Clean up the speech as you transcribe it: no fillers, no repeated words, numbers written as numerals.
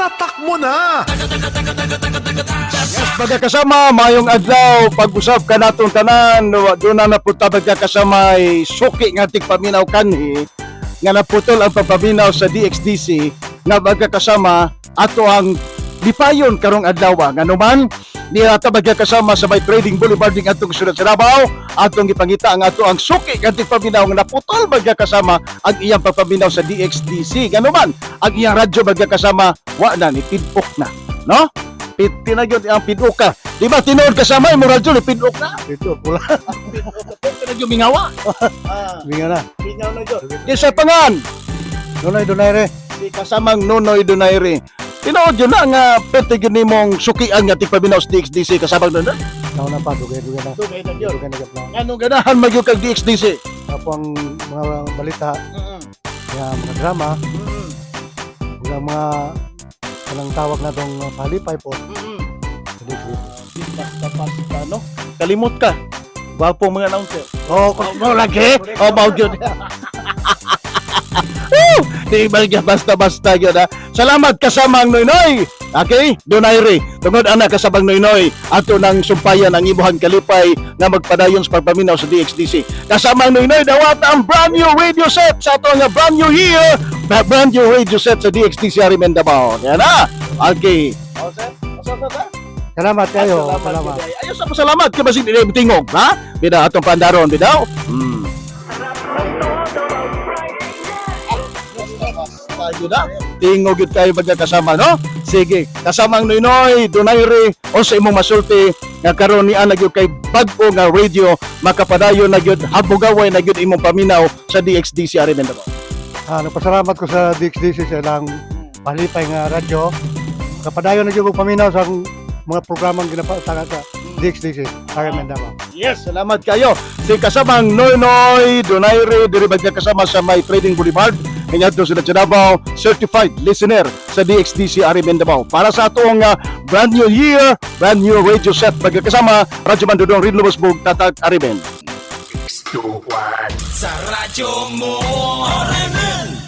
Itatak mo na! Yes, magkakasama, mayong adlaw, pag-usap ka natong tanan, doon na napunta magkakasama ay suki nga tigpaminaw kanhi, nga naputol ang pagpaminaw sa DXDC, nga magkakasama ato ang lipayon karong adlaw. Nga numan, niya ata magkakasama sa may Trading Boulevard ning atong syudad sa Davao, atong gipangita ang ato ang suki nga tigpaminaw nga naputol magkakasama ang iyang pagpaminaw sa DXDC. Nga numan, ang iyang radyo magkakasama, wa na ni pidok na, no? Piti na yun ang pinuka. Di ba tinuod kasama imong radyo ni pinuk na? Dito, pula. Piti na yun mingawa. Ah, Binga na. mingaw na yun. Di sa pangan, Dunay, dunay re. si kasamang Nonoy Donaire. Tinuod yun na nga pwede yun nimong sukian nga tigpaminaw sa DXDC kasamang Nonoy. Tao na pa, dugay, dugay na. Dugay na yun. Dugay na gapla. Anong ganahan magyud kag DXDC? Apo ang mga balita, ya, mga drama, mga mga kanang tawag na tong palipay po. Sa DXDC. Basta-basta, no? Kalimot ka. Gwapo mga announcer. Oh, Oh, mo lagi. Oh, mao gyud. Woo! Di ba gyud basta-basta gyud ha. Salamat kasamang Noynoy. Okay? Donayre. Tungod ana kasamang Noynoy ato nang sumpayan ang imuhang kalipay nga magpadayon sa pagpaminaw sa DXDC. Kasamang Noynoy dawat ang brand new radio set sa ato nga brand new year, brand new radio set sa DXDC Ari Mindanao. Yan na. Okay. Salamat kayo. Salamat. Ayos sa pasalamat kay basig dili tingog, ha? Bida atong pandaron bidaw. Tayo na. Tingog yun kayo magkakasama, no? Sige, kasamang Noynoy, Donayre, o sa imong masulti, nga karon ni ana gyud kay bag-o nga radio, makapadayon na gyud, habugaway na gyud imong paminaw sa DXDC Ari Mindanao. Ah, nagpasalamat ko sa DXDC sa ilang palipay nga radyo. Kapadayon na gyud ko paminaw sa akong mga programang ginapatanga sa DXDC. Sa Mindanao. Yes, salamat kayo. Si kasamang Noynoy Donaire, diri kasama sa May Trading Boulevard, kanyadto sa Davao, certified listener sa DXDC Ari Mindanao. Para sa atong brand new year, brand new radio set magkakasama, Radyo Mandudong Ridlo Busbog, Tatag Ariben. Sa radyo mo. RMN.